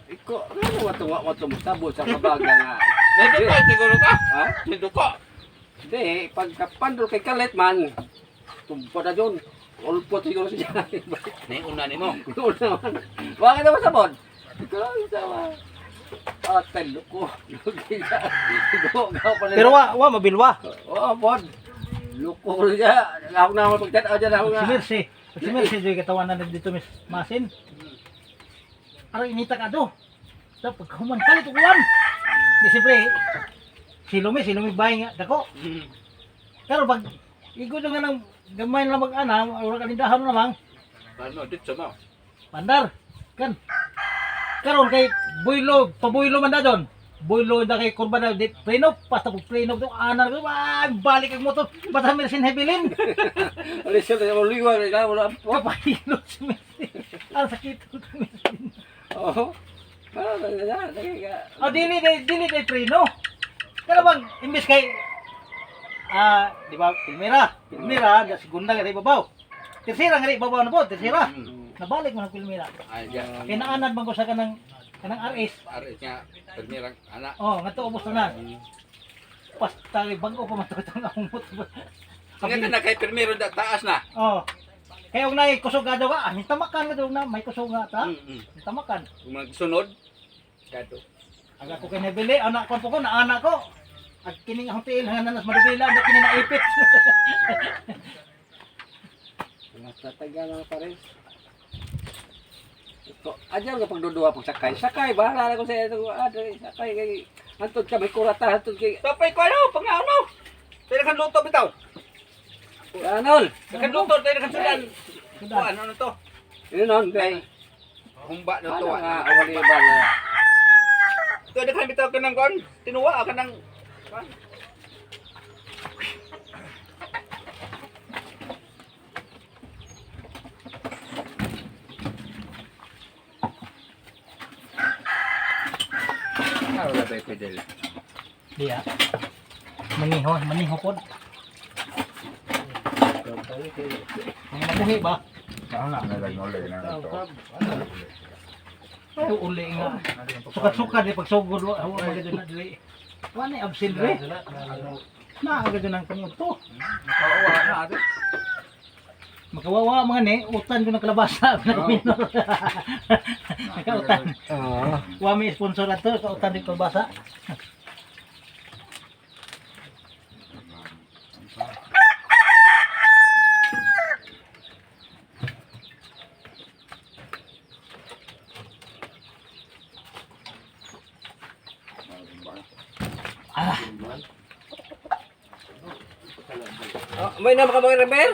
Iko, ano ba ito? Wa ito mustabot sa kabaga nga. Nandito siguro ka. Ha? Nandito ko. Hindi, pagkapandol kay Kalit man, tumpa na dyan. Ulpot siguro siya. Nauna ni mo. Yun naman. Bakit naman sabon? Ikaw lang isa ba? Ah, talo ko. Pero wa mabilwa. Oo, bon. Loko ko siya. Ako na ako pagtanaw dyan ako nga. Si Mercy. Si Mercy di katawan na dito Miss Masin. Aray inita ka do. Sa pagkahuman kalit uwan. Di siyempre silumi silumi bay nga dako. Pero pag igo na nga ng gamay na mag-ana, ura kalindahan na lamang, Ano, dito mo. pandar. Kan. Karon kay buylo, pabuylo man na doon. Buylo na kay kurba na di preno, basta pag preno do ana ah, balik ang motor. Basta Mercy hebilin. Alis siya, wala liwa, wala po. Kapahilo si Mercy. Ang sakit ko Mercy. Oo. Ah, Oh, dili dili dili kay preno. Pero bang imbis kay ah, di ba, primera, primera, da segunda nga ibabaw. Tersera nga ibabaw na po, tersera. Nabalik mo sa primera. Ay, diyan. Kay naanad man ko sa kanang kanang RS. Aris nga, permirang anak. Oh, ngadto ubos na. Basta bago pa man to itong akong motor. Nga ka na kay permiro da taas na. Oh. Kaya og nay kusog ka daw ah, tamakan ka daw na may kusog nga ta. Tamakan. Kung magsunod, kadto. Aga ko kay nabili, anak ko po ko, naana ko. Ag kining akong tiil nga nanas madubila, ang kini naipit. Basta taga lang pa rin. Ito, adyan ka pagduduwa pag sakay. Sakay, bahala na ko sa ito. Ah, dali, sakay kay antod ka may kurata, antod kay Papay ko ano, pag ano. Tayo kan luto bitaw. Anol. Kan luto tayo kan sudan. Sudan. Ano ano to? Yun nun, kay Humba na ano to. nga awali ba na Ito na kan bitaw kanang kon. Tinuwa ka ng Ano ba pwede? Diya. Maniho, maniho pod. Mga mabuhi ba? Ay, uli nga. Sukat-sukat di pagsugod wa wa magad na dili. Wa na absent re. Na agad ang panguto. Makawa na ate. Makawawa mga ni, utan ko ng kalabasa na minor. Nakautan. Ah. Wa may sponsor ato, kautan din kalabasa. Ah, Oh, may nama ka mga Rebel?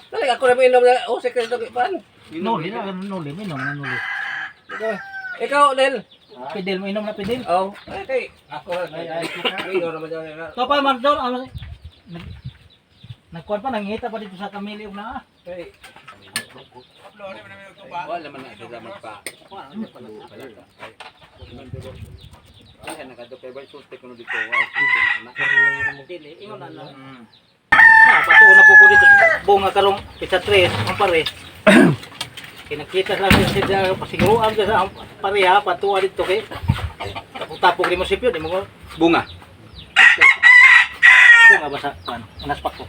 Dali ako na may inom na oh sekreto kay pan. nuli na, nuli, minom na nuli. Ikaw, ikaw Nel. Pidel, mo inom na pidel. Oh, ay kay ako ay ay inom naman dyan. To pa man doon, ano, nag nagkuan pa nangita pa dito sa kamili og naa. Kay Wala man na sila magpa. Ay, nakadto kay bay sulti kuno dito. Dili, ingon na na. Na patuo na po ko dito sa bunga karong pizza 3 ang pare. Kinakita lang siya sa pasiguruan ka sa ang pare ha, patuo dito kay tapok-tapok ni mo sipyo, di mo ko Bunga. bunga ba sa kuan, unas pa ko.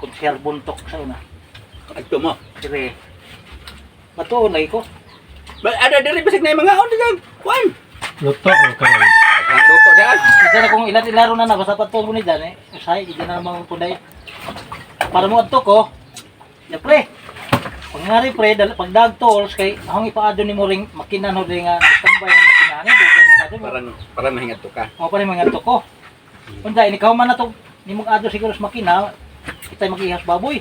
Konsyal buntok sa una. Adto mo. Dire. Patuo lagi ko. Ba ada diri bisag na yung mga on diyan. Kuan. Luto o karon. Ang luto diyan. Isa na kung ilan ilaro na na basta patuo ko ni dan eh. Usahay di na naman ko day. Para mo adto ko. Ya pre. Pangari pre, dal pagdag tools kay akong ipaadyo ni mo ring makina no ring nga tambay ang makina ni dugay na kadto. Parang para mahingat to ka. Mo pa ni mga adto ko. Unsa ini man na to nimong adyo siguro sa makina kitay magihas baboy.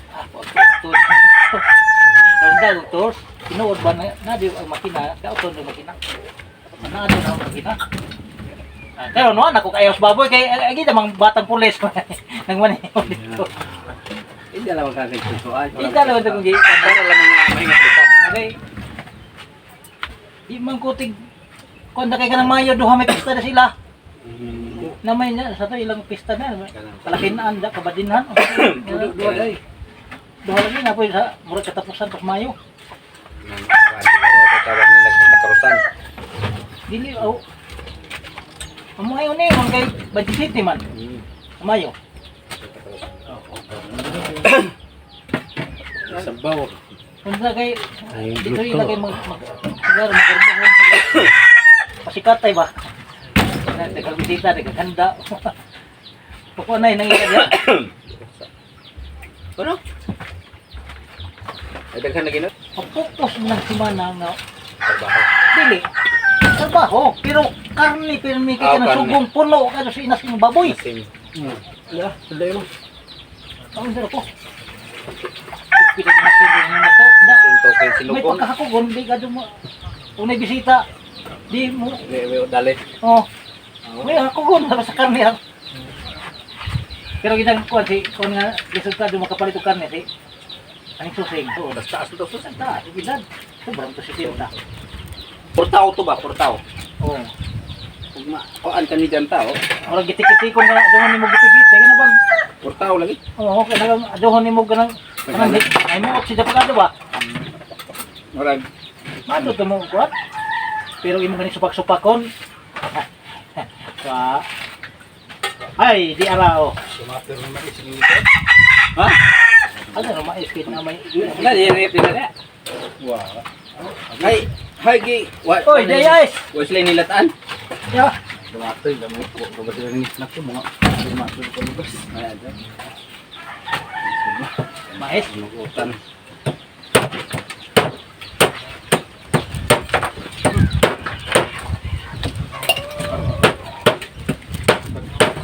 Ah, po to. Ang tools, tinuod ba na, na di ang makina, kauton ang makina. Na di na ang makina. Ah, pero no, ako kayos baboy kay ay gid mang batang pulis nang maniho dito. Hindi alam ang kagay tutuan. Di dalawa ta kung gi. Para lang mga mahingat to ka. Okay. Di man ko tig kon na kay kanang Mayo duha may pista na sila. Na may na sa to ilang pista na. Kalakinan da kabadinhan. Duha day. Duha lagi na po sa murag katapusan pas Mayo. Tawag nila Santa Cruzan. Dili oh. Amayo ni man kay Baguio City man. Amayo. Santa Cruzan. Sabaw. Unsa kay Ay, dito luto. ilagay mag mag siguro magarbuhon pasikatay ba? Na daghang bisita, daghang handa. Pako na nang iya. Ano? Ay, daghan na ginot. Pagpukpos mo ng simana nga Trabaho. dili. Trabaho, pero karne pero may kay Ah, kanang karne. sugong puno ka sa inas ng baboy. Asin. Ya, sudah mo. Ang sarap ko. Pila na sila na to. Na, Asin to kay may sinugong. pagkakakugon, di ka mo. Kung may bisita, di mo, Di, dali. oh, may hakugon na sa karne. Ha. Pero ginang kuan si, kuan nga, lisod ka, makapalit og karne si, aning susing. Oo, Basta asin to sus. ang taas, edad. Sobrang to si Sinta. Purtaw to ba? Purtaw. Oo. Ug ma kuan kani dyan tao. Murag gitikit-tikon ka na, aduhon nimo gitikit, kaya na bang, Purtaw lagi. oo, kaya na bang, aduhon nimo ganang, kanang, ay mo, oksida pa ka ba? Murag Mado to mo kuat. Pero imo gani supak-supakon. Wa. Ay, di arao. Sumaper na mais nito. Ha? Ano na mais kay na may. Na, di, di, di, di. Wah. Ay, hay gi. Wa. Oy, di ay. Wa sila nilataan. Ya. Dumatoy gamay ko. Kapag sila ni snack ko mga dumatoy ko lugas. Mais. Magutan.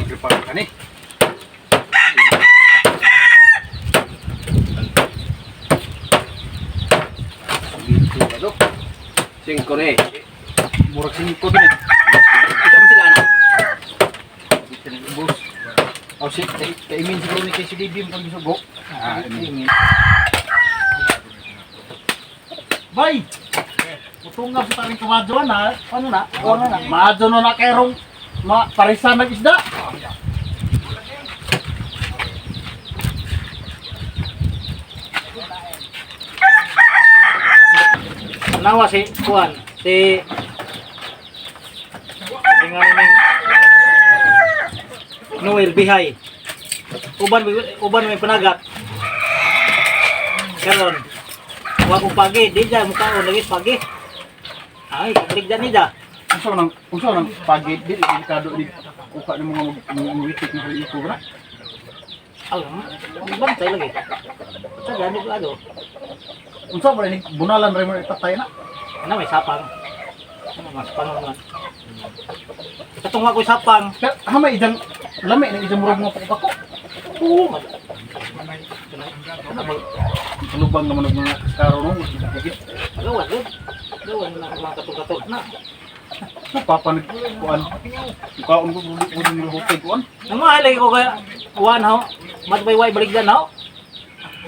Prepare ka ni. Singko ni. Murag singko din eh. Ito man sila ana. Boss. Oh, si kaimin siguro ni kay si Dibim pag gisugo. Ah, imin. Bay. Utungab sa taring kumadyo na, ano na? Ano na? Maadto no na kayrong ma parisan nag isda. Nawa si kuan, si Tingali ning Noel Bihay. Uban uban may panagat. Karon. Wa kong pagi, di dyan mukaon lagi pagi. Ay, pagligdan ni da. Unsa nang pagid di delikado di kuha ni mga mag witik na iko ra. Alam, bantay lagi. Sa gani ko ano, Unsa ba ni bunalan ra mo ipatay na. ano may sapang. Ano mas sapang man. Katong wa ko'y sapang. Pero hamay idang lami na idang murag mga pakupako. Oo. Ano ba? Lubang naman og mga kaskaro no, gigit. Gawan, gud. Gawan na mga katong-katong na. Napapanag kuan. Kaon ko ko ni hotel kuan. Nang lagi ko kaya wan ho, matbay way baligdan ho.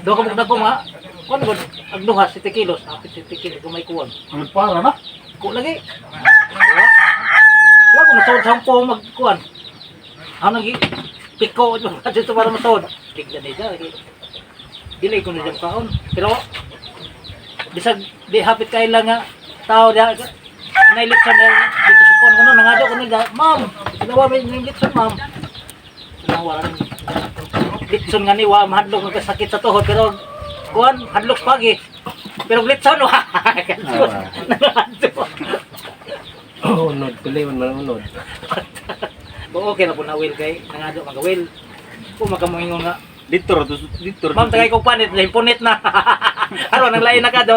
Do ka bugdag ko mga kuan gud ag duha 7 kilos, hapit 7 kilos kung may kuwan. Ang para na. Ko lagi. Wa. Wa ko masuod sa po magkuan. Ano nagi piko dito para masuod. Tignan nila lagi. Dili ko na dyan kaon. Pero bisag di hapit kay lang nga tao diha nailitson na dito sa kuan kuno nangado kuno da ma'am ginawa may litson ma'am. Wala nang litson nga ni wa mahadlok nga sakit sa tuhod pero kuan hadlok sa pagi. Pero litson wa. Nangado. Unod, tuloy man man unod. Oo, okay na po na will kay nangado mga will. Kung makamuingon nga, Dito ra to dito. ma'am tagay kong panit, punit na. Aron ang lain na ka do.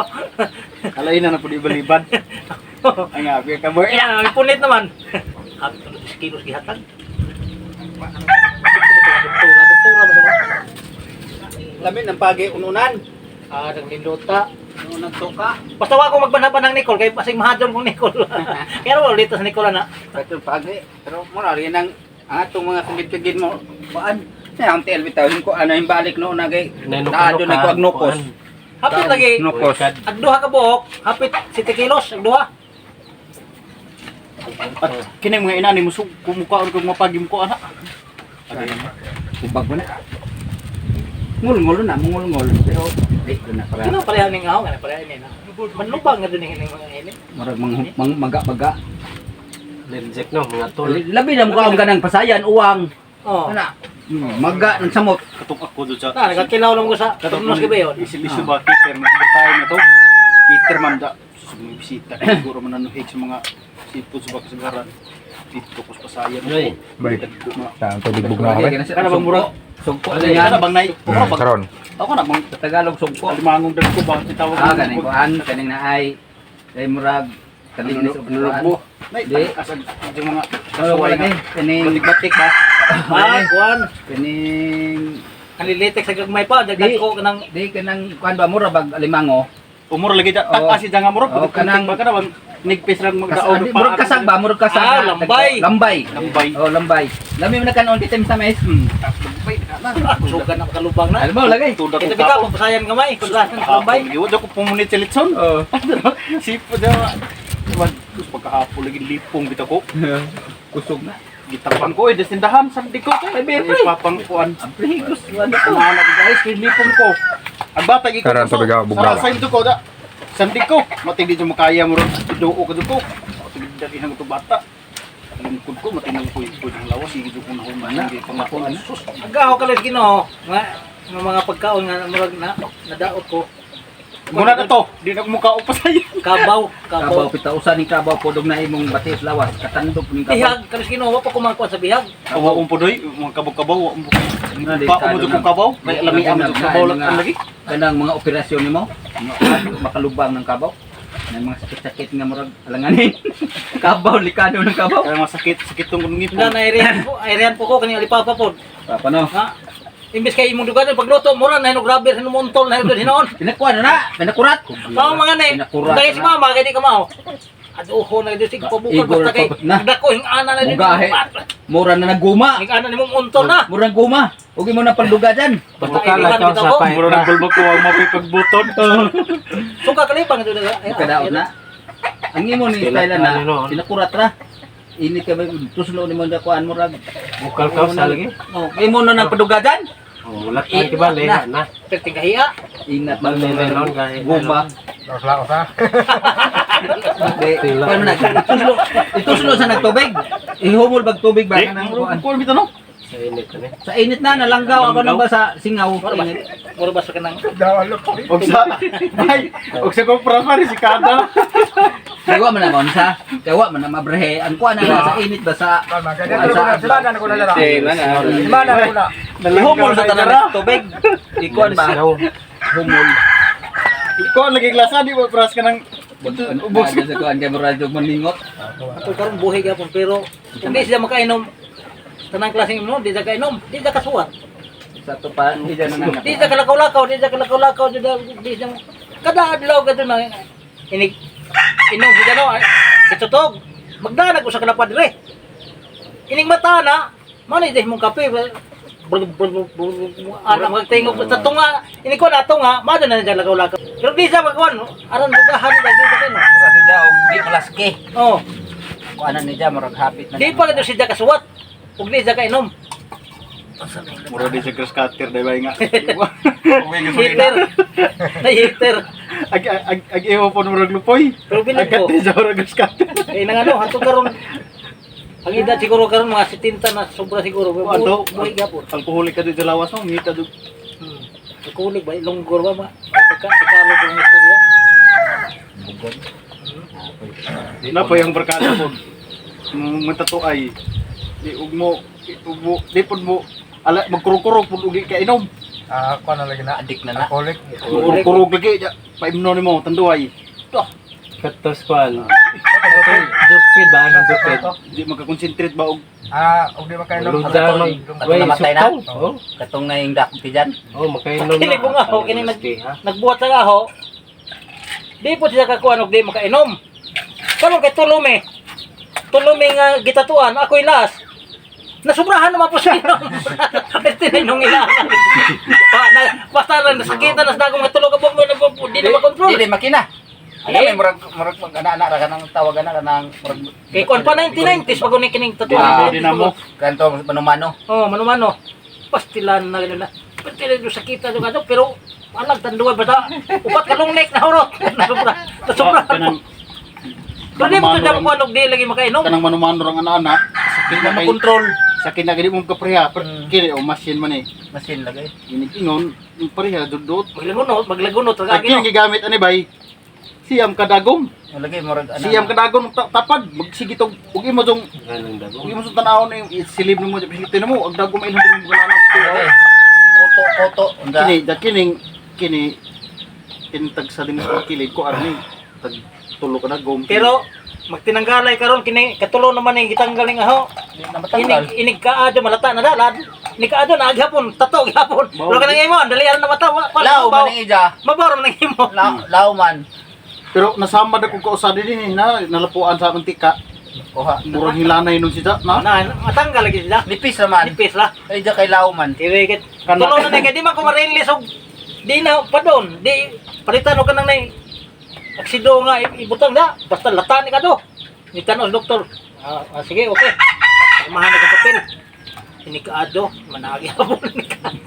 Alay na na pud ibalibad. Ang abi ka boy. Ayan, ang punit naman. Hapit ko na 10 kilos gihatag. Tura mo ba? Lami ng pagi ununan. Ah, naglindota. Ununan tuka. Basta wa ko magbanhaban ng Nicole kay pasig mahadyon kong Nicole. Kaya wala dito sa Nicole na. Katong pagi. Pero mura rin ang ang atong mga kagid-kagid mo kuan. Sa ang TL bitaw ko ano yung balik noon na kay Nainok-inok Naado na ko agnukos. Hapit lagi. Nukos. Ag duha ka buok, hapit 7 kilos ag duha. At kini mga ina ni musug kumukaon kog mapagi mo ana. Ubag mo na. Ngulngol na, mungulngol pero di ko na para. Kino pareha ning aho, kana pareha ni na. Manlubang nga dun ning mga ini. Murag mang maga-baga. Allergic no, mga tol. Labi na mukha ang ganang pasayan, uwang. Oh. Ana. Maga ng samot. Katok ako doon sa Na nagkakilaw lang ko sa tunos gabi yun. Isip-isip ba kiter man tayo na to. Kiter man da sa mga bisita siguro man nanuhig sa mga sipod sa bakasagaran. Dito ko sa pasayan. Ay. Bay. Saan tubig bugnaw ka ba? Kana bang murag? Sugpo na yan. Kana bang nay? Ako bang Karon. ako na bang Sa Tagalog sugpo. alimangong dagko ba tawag Ah, kaning kuan, kaning naay. Kay murag kalinis og Nunok mo. Nay, Di. asag yung mga Ano suway lagi? nga. Kaning Batik-batik ba? Ah, kuan. kaning Kanilitek sa gagmay pa, dagdag Di. ko kanang di kanang kuan ba mura bag alimango? Umur lagi da Oo. tak asi nga murag. Oo, Kanang ba kana bang nigpis lang magdaog Kas, murag kasag ba? Murag kasag. Ah, na. lambay. Lambay. Lambay. Oh, lambay. Lami mo na kanon titim sa mais. sugan ang kalubang na. Alam mo lagi. Tuda Ito ko bitaw kung pasayan gamay, kung pasayan lambay. Lambay. Wala ko pumunit sa litson. Oh. Sipod na. Man, tapos pagkahapon lagi lipong bitaw ko. Kusog na. Gitapang ko eh, desindahan sa di ko. Ay, bebe. Papang kuan. Ang prehigos. Ano to? Ano guys, kay lipong ko. Ang bata gi ko. Karon, tubig ako, bugnaw. Sa sa ko da. Sandi ko. Matig di mo kaya mo ron. Duo ka ko. Matig dali nang to bata. Lingkod ko matinang ko ko ng lawas sige ko na human Ana, hindi pangako ana. sus. Agaho ka lang Ginoo, nga nga mga pagkaon nga murag na nadaot ko. Muna na to, di na ko mukha pa sa'yo. Kabaw, Kabaw kabaw. pitausan ning kabaw podog na imong batis lawas katandog ning kabaw. Bihag, kalos Ginoo wa pa kumakuan sa bihag. Kabaw ang pudoy, mga kabaw-kabaw, wa ang Nga, di, Pa mo talo ko kabaw, kay lami ang na- kabaw lang mga- ang lagi. Kanang mga operasyon nimo, mga operasyon, makalubang ng kabaw. May mga sakit-sakit nga murag alanganin. Kabaw likado ng kabaw. Kaya masakit, sakit tong ngipon. Na na irihan po ko kaning alipapa po. Papa no. Ha? Imbes kay imong dugan pagluto mura na hinog rubber hinumontol na hinog hinoon. Pinakuan na na, pinakurat. Mao mga nay, Pinakurat dahil si na. mama kay di ka mao. Aduho na gyud sig pabukol Igor basta kay pa- na. dako hing ana na gyud. Mugahe. Mura na naguma. Hing ana nimong untol na. Mura guma. Huwag mo na panduga dyan. Basta Bukal irihan ikaw bitaw sa ko. pay. Mura nang gulbag ko ang mapipagbuton. Suka kalibang gyud. Kadaot na. Ang imo ni Stila style na, ano, no? pinakurat ra. Init ka ba, tuslo ni mo na kuan murag. Bukal ka sa lagi. Oh, Imo na nang paduga dyan. Oh, wala ka di ba leha na. perting kahiya. Ingat man Bale, lenon, gahi, Guma. Laos-laos ha. Di, kuan mo na, ituslo, ituslo sa nagtubig. Ihumol bag tubig ba Di, kanang mura kuan. ko bitaw no. Sa init na ni. Sa init na nalanggaw ako nang ba sa singaw. Mura ba? Init. Mura ba sa kanang Og sa ay, og sa kompra pa rin si kada. Kaya wa man na maunsa. Kaya wa man na mabrehe. Ang kuan na na sa init ba sa Ihumol sa tanan ng tubig. Ikuan ba? Singaw. Humol. Ikaw lagi klasa di ba pras ka nang Ubos sa kuan kay murag jud maningot. ato karon buhi gyapon pero kung di siya makainom tanang klaseng inom, di siya kainom, di siya kasuwat. Sa to pa hindi dyan na Di siya kalakaw-lakaw, di siya kalakaw-lakaw, di siya kada adlaw kadto na inig inom siya no, itutog. Magdanag usa ka na padre. Ining mata na, mao na mong kape. Ana magtingog sa tunga, ini ko na tunga, mao na siya lakaw-lakaw. Pero di siya magkuan, aron bugahan na di siya kainom. Murag siya og di malaski. Oh, Kuan na niya murag hapit na. di pa gid siya kasuwat. Ug di siya kainom. Mura di sa grass cutter di ba nga. Heater. Na heater. Ag ag ag iwo po murag lupoy. Pero bilib ko. Agad sa murag grass cutter. Eh nang ano, hantod karon ang edad siguro karon mga 70 na sobra siguro. Ano? Buhi gyapon. Alkoholik ka dito sa lawas mo, ngita do. Alkoholik ba? Longgor ba? Mga pagka Tagalog ang istorya. Na pa yung barkada ko. Matato ay di ug mo di ug mo di pud mo ala magkurog-kurog pud ugi ka inom. Ah, kuan na lagi na. Adik na na. Alcoholic. Kurog-kurog lagi ja paimno nimo tanduay. Tuh, Katos kuan. Jupid ba ang jupid? di makakonsentrate ba og Ah, og di makainom. Luda mag Katong way namatay na? suktong. Oh, Katong na yung dakong ti dyan. oh makainom na. Kini ko nga, oh, kini Miski, ha? Nagbuhat sa aho. Di po siya kakuan og di makainom. Karon kay tulome. Tulome nga gitatuan ako'y last. Nasubrahan naman po siya inom. Pwede na nung ila. Pa, na, basta lang nasakitan na sa dagong nga tulog ka mo di na makontrol. Dili makina. Ano Eh? may murag murag mag ana-ana ra kanang tawag ana kanang murag Kay kuan pa 1990s pag uni kining tatuan. Dinamo, dinamo. Kanto manumano. Oh, mano-mano. Pastilan na gano'n na. Pwede na sa kita do kadto pero alag tanduay basta upat ka long neck na hurot. Nasubra. Nasubra. Ah, kanang Pero di mo to manumano damo og di lagi makainom. kanang manumano rang ana-ana. Sakit na kay Control. sakit na gani mong kapareha. Pero kini o machine man eh. Masin lagi. Inigingon, yung pareha dudot. Maglagunot, maglagunot ra Ang kagi no. kini gigamit ani bay. Siyam kadagom. Lagi murag ana. Siyam kadagom tapad magsige tog ug imo tong Ganang dagom. ug imo sa tanawon yung silib nimo silipin nimo ang dagom ilong mo ganana. Koto koto. Unsa? Kini da kining kini kintag sa din sa kilid ko arni tag tulo ka dagom. Pero magtinanggalay karon kini katulo naman ning gitanggal ning aho. Di na matanggal. Inig inig kaado malata na dalad. Inig kaado na aghapon, tato gihapon. Mao. Pero kanang imo, dali aron na mata wa pa. Law man ang ija. Mabaw man ang imo. Law, law man. Pero nasama na kung kausa din eh, na nalapuan sa akong tika. Kuha. Murag hilanay nun siya na. Na matanggal lagi sila. Nipis raman. Nipis lah. Ay, ija kay law man. Kiri kit. Kana- Tulo na ni kay di man ko ma-release og di na pa doon. Di palitan og kanang nay aksido nga ibutang na basta lata ni kado. Ni tanos doktor. Ah, ah, sige, okay. Samahan na papel. Ini kaado, managi hapon ni kaado.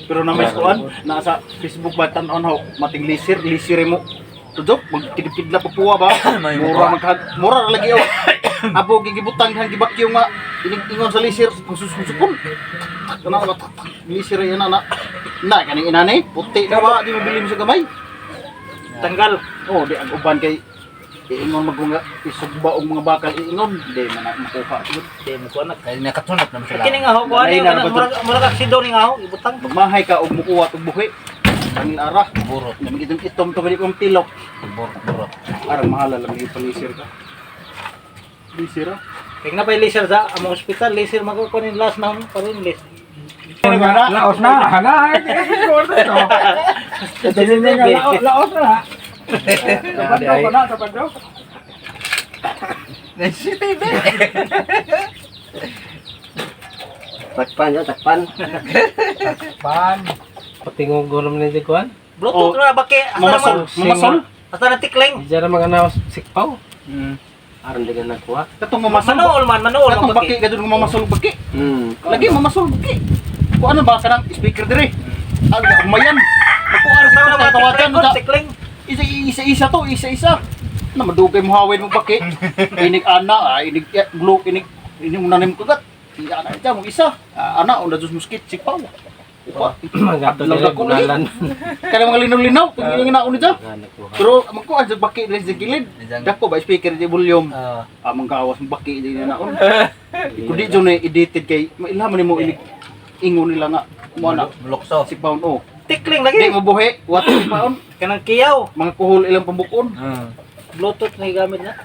Pero na may kuan nasa Facebook ba tan-on ho mating lisir lisir mo. Tudok magkidipidla pa puwa ba. May Mura mukuha. magkag mura ra lagi oh. Abo gigibutang hang gibakyo nga ining ingon sa lisir pagsusukon. Kana ba lisir ay ana na. Na kaning inani puti na ba di mo bilin sa gamay. Tanggal. Oh di ang uban kay iingon magunga isugba og mga bakal iingon di man na makuha. Di mo ko anak. Kay nakatunok naman sila. Kini nga ho, kuan Nanay ni na ba murag murag aksido ni nga ho, ibutang. Magmahay ka og mukuha og buhi. Ang ara. Burot. Namigit itom to balik kong tilok. Burot burot. Arang mahala lang yung palisir ka. Lisir ah. Kay na pa laser sa among ospital, laser magko kunin last na pa rin list. Laos na. Hala. Dili na laos, laos na. Tapad ko na, tapad ko. CCTV. Takpan ya, takpan. Pan. Patingog ko naman ni kuan. Bluetooth Oh, na baki. Asa Mamasol, naman? mamasol. Asa na tikling. Di dyan mga naos sikpaw. Aron di ka nakuha. Katong mamasol. Manuol man, manuol Katong man baki baki. kadto mamasol baki. Hmm. Lagi mamasol baki. Kuan ano ba kanang speaker dire? Ang umayan. Makuha ra Asa sa na mga tawagan tikling, ka. tikling. Isa isa isa to, isa isa. Na madugay mo hawin mo baki. Inig ana, ah, inig eh, blue, inig inig mo nanim kagat. Iya ana ita mo isa. Ah, ana onda dus muskit sikpaw. Upa. Mga Adlaw diri na ko lagi. bunalan. Kada mga linaw-linaw, pag naon nito. Nga nakuha. Pero magkuha sa baki diri sa gilid. Dako ba speaker di volume. Ah. Amang gawas mo baki di na naon. Kung di dyan eh, edited kay mailaman nimo inig ingon nila nga mo na Blokso. si pound oh. Tikling Di lagi. mo buhi, what si pound? Kanang kiyaw. Mga kuhol ilang pambukon. Bluetooth na gigamit na.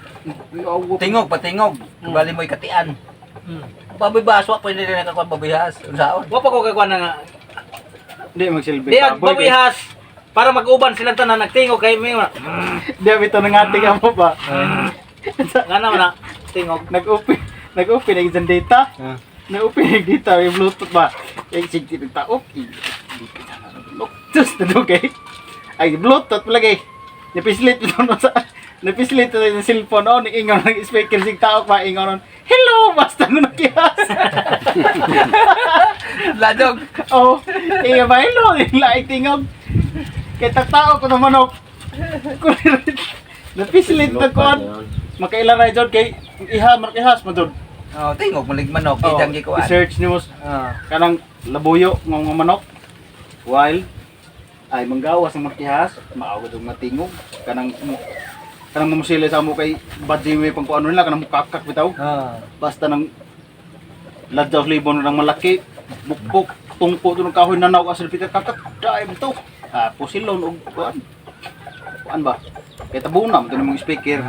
Tingog patingog. Kabali mo ikatian. Hmm. Baboy baso pa nila nakakuha baboy has. Unsaon? Wa pa ko kay kuan na nga. Di magsilbi Di ang baboy baboy kay- has para mag-uban silang tanan nagtingog kay may mga Di bitaw nangating amo ba. nga naman na tingog. Nag-open, nag-open ang isang data. Nag-open ang data, may Bluetooth ba? Eh, sige, nagtaok. Diyos na dugay. Ay, Bluetooth pala kay. Napislit ito no sa napislit ito sa cellphone oh, ingon ng speaker sig tao pa ingon nun, hello basta mo nakihas. Ladog. Oh, iya ba hello laing tingog. Kay tao ko naman oh. Napislit na kuan. Makaila ra jud kay iha markihas man jud. Oh, tingog malig manok Oh, idang gikuan. I-search nimo Ah. kanang labuyo nga mga manok. Wild ay manggawas ang markihas, maaw gud matingog kanang kanang mamusila sa amo kay badji may pang kuano nila kanang mukakak bitaw. Ah. Basta nang ladyaw libon ng malaki, bukbok, tungko to ng kahoy nanaw asal pita kakak daim to. Ah, pusilon og kuan. Kuan ba? Kay tabuna mo to ng mga speaker.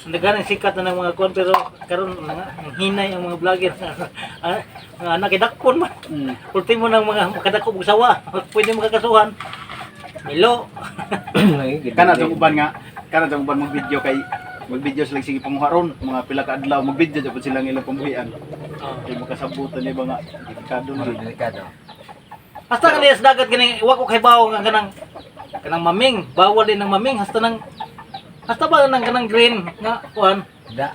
Nagana sikat na ng mga kuan pero karon nga ang hinay ang mga vlogger. Ah, mga anak kidakpon man. Ultimo ng mga makadako og sawa, pwede makakasuhan. Milo. Kana tong uban nga, kana tong uban mag-video kay mag-video sila sige panguharon, mga pila ka adlaw mag-video jud sila ng ilang pambuhian. Oh. Kay makasabutan ni ba nga delikado na. Delikado. Hasta kani sa dagat gani wa ko kay bawo nga kanang kanang maming, bawal din ng maming hasta nang hasta ba nang kanang green nga kuan Da.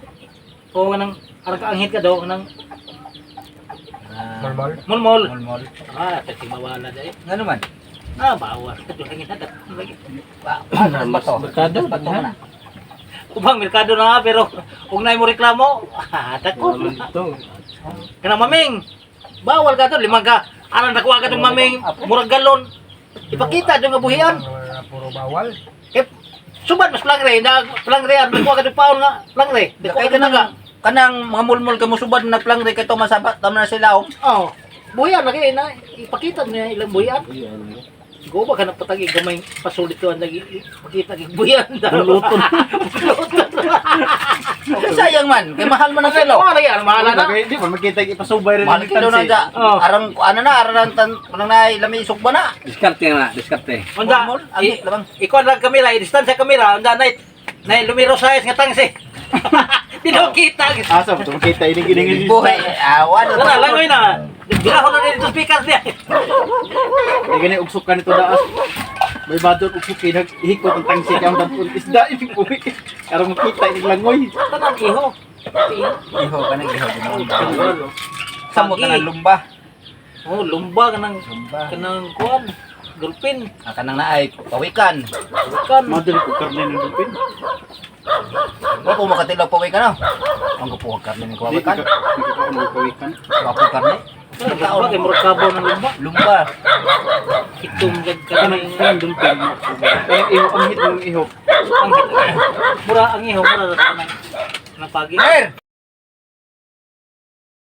o kanang arang kaanghit ka daw kanang Ah. Mulmol. Mulmol. Mulmol. Ah, tagti mawala dai. Ngano man? Ah, bawal. Ito lagi na lagi. Ah, bato. Merkado, Bato na. Ubang merkado na nga pero ug nay mo reklamo, ah, dako. Wala man dito. Kana maming. Bawal ka to limang ka. Aran nakuha ka tong maming murag galon. Ipakita dong nga buhian. Puro bawal. Kay subad mas plangre na plangre aran nakuha ka tong paon nga plangre. Dako Kay ka na nga. Kanang mga mulmol kay musubad na plangre kay to masaba tama na sila oh. Oh. Buhian lagi na ipakita niya ilang buhian. Go ba ka na patagi gamay pasulit ko ang lagi ipakita kay buhian. Buluton. Sayang man, kay mahal man ang kilo. Oh, lagi ang mahala na. Di man makita ipasubay rin Mahal kilo na dya. Oh. Arang ano na, arang tan parang na lami isukba na. Diskarte na, diskarte. Unsa? Mulmol, ang lamang. Ikaw lang kamera, i-distansya kamera, unsa na na lumiro sa nga tangsi. Di daw kita. Asa ba makita ining ining Buhay, awan. Wala langoy na. Biraho na dito speakers niya. Di gani ugsukan nito daas. May badot ugsukin naghikot ang tangsi kay ang dampon isda ining uwi. Aron makita ining langoy. Tanang iho. Iho. Iho ka na iho. Samot na ng lumba. Oh, lumba kanang Lumba. kanang kuan. Dolphin. Ah, kanang naay pawikan. Kan. Madali ko karne ng dupin. Wa po makatilaw pawikan na. Ang gupuha karne ni Di pawikan. ka pawikan. Wapo karne. Lumba kay murag kabaw ng lumba. Lumba. Itom gag Kanang kanang kanang dulpin. Kanang iho ang hit ng iho. mura ang iho mura ra kanang napagi. Er!